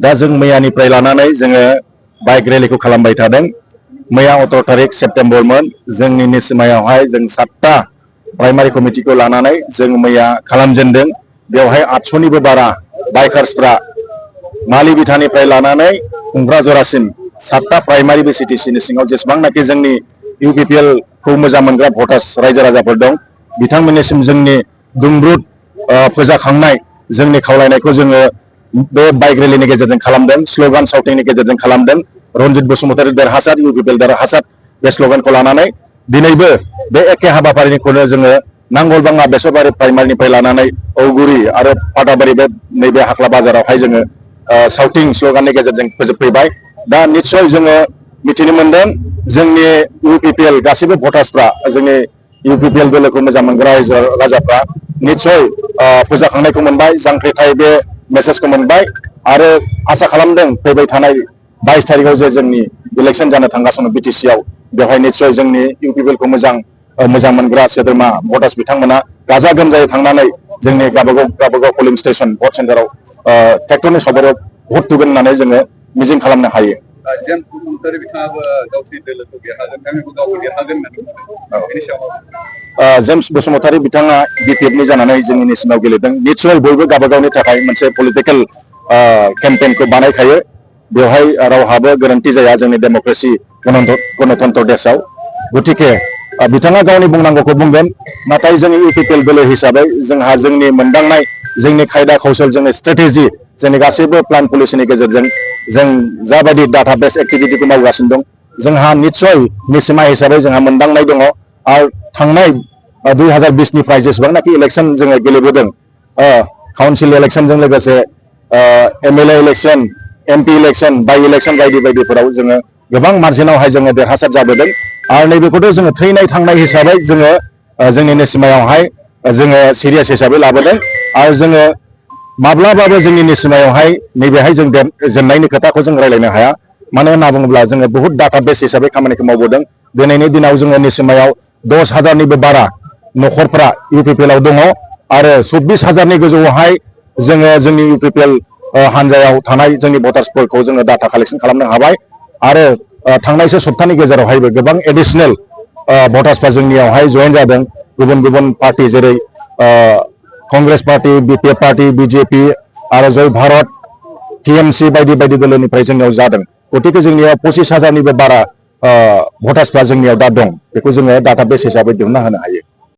दा जों मैयानिफ्राय लानानै जोङो बाइक रेलिखौ खालामबाय थादों। मैया 18 तारिख सेप्तेम्बरमोन। जोंनि निसिमायावहाय जों 7टा प्राइमारि कमिटिखौ लानानै जों मैया खालामजेनदों। बेवहाय 800निबो बारा बाइकार्सफ्रा मालि बिथानिफ्राय लानानै कुंक्राझरासिम 7टा प्राइमारि बिसिटिसिनि सिङाव जेसेबांनाखि जोंनि इउपिपिएल खौ मोजां मोनग्रा भटार्स रायजो राजाफोर दं, बिथांमोननिसिम जोंनि दुंब्रुद फोजाखांनाय जोंनि खावलायनायखौ जोङो बे बाइक रेलिनि गेजेरजों खालामदों, स्लोगान साउटिंनि गेजेरजों खालामदों। रनजित बसुमतारी देरहासार, इउपिपिएल देरहासार बे स्लोगानखौ लानानै दिनैबो बे एखे हाबाफारिखौनो जोङो नांगलबाङा बेसरबारि प्राइमारिनिफ्राय लानानै औगुरि आरो पाटाबारि बे नैबे हाख्ला बाजारावहाय जोङो साउटिं स्लोगाननि गेजेरजों फोजोबफैबाय। दा निस्सय जोङो मिथिनो मोनदों जोंनि इउपिपिएल गासैबो भटार्सफ्रा, जोंनि इउपिपिएल दोलोखौ मोजां मोनग्रा रायजो राजाफ्रा निस्सय फोजाखांनायखौ मोनबाय, जांख्रिथाय बे मेसेजखौ मोनबाय आरो आसा खालामदों फैबाय थानाय 22 तारिखआव जे जोंनि इलेक्सन जानो थांगासिनो बिटिसिआव, बेवहाय निस्सय जोंनि इउपिपिएलखौ मोजां मोनग्रा सोद्रोमा भटार्स बिथांमोना गाजा गोमजायै थांनानै जोंनि गावबागाव पलिं स्टेशन भट सेन्टाराव ट्रेक्टरनि सावगारियाव भट होगोन होननानै जोङो मिजिं खालामनो हायो। जेम्स बसुमतारी बिथाङाबो गावसिनि दोलोखौ देरहागोन, गामिखौ गावबो देरहागोन होननानै जेम्स बसुमतारी बिथाङा बिपिएफनि जानानै जोंनि नेसनेलाव गेलेदों। निस्सय बयबो गावबागावनि थाखाय मोनसे पलिटिकेल केम्पेइनखौ बानायखायो। बेवहाय रावहाबो गोरोन्थि जाया जोंनि डेम'क्रेसि गणतन्त्र देशआव। गतिके बिथाङा गावनि बुंनांगौखौ बुंगोन, नाथाय जोंनि इउपिपिएल दोलो हिसाबै जोंहा जोंनि मोनदांनाय, जोंनि खायदा कौशल, जोंनि स्ट्रेटेजि, जोंनि गासैबो प्लान पलिसिनि गेजेरजों जों जाबायदि डाटाबेस एक्टिभिटिखौ मावगासिनो दं, जोंहा निस्सय निसिमा हिसाबै जोंहा मोनदांनाय दङ। आरो थांनाय 2020निफ्राय जेसेबांनाखि इलेक्सन जोङो गेलेबोदों, काउन्सिल इलेक्सनजों लोगोसे एमएलए इलेक्सन, एमपि इलेक्सन, बाइ इलेक्सन बायदि बायदिफोराव जोङो गोबां मार्जिनावहाय जोङो देरहासार जाबोदों। आरो नैबेखौथ' जोङो थैनाय थांनाय हिसाबै जोङो जोंनि निसिमायावहाय जोङो सिरियास हिसाबै लाबोदों। आरो जोङो माब्लाबाबो जोंनि निसिमायावहाय नैबेहाय जों जेननायनि खोथाखौ जों रायलायनो हाया। मानो होनना बुङोब्ला जोङो बहुत डाटाबेस हिसाबै खामानिखौ मावबोदों। दिनैनि दिनाव जोङो निसिमायाव 10,000निबो बारा न'खरफ्रा इउपिपिएलआव दङ आरो 24,000नि गोजौआवहाय जोङो जोंनि इउपिपिएल हानजायाव थानाय जोंनि भटार्सफोरखौ जोङो डाटा कालेक्सन खालामनो हाबाय। आरो थांनायसो सप्तानि गेजेरावहायबो गोबां एडिसनेल भटार्सफ्रा जोंनियावहाय जयेन जादों। गुबुन गुबुन पार्टि जेरै Congress party, BPF party, BJP आरो जय भारत, टिएमसि बायदि बायदि दोलोनिफ्राय जोंनियाव जादों। गतिके जोंनियाव 25,000निबो बारा भटार्सफ्रा जोंनियाव दा दं। बेखौ जोङो डाटाबेस हिसाबै दिहुनना होनो हायो।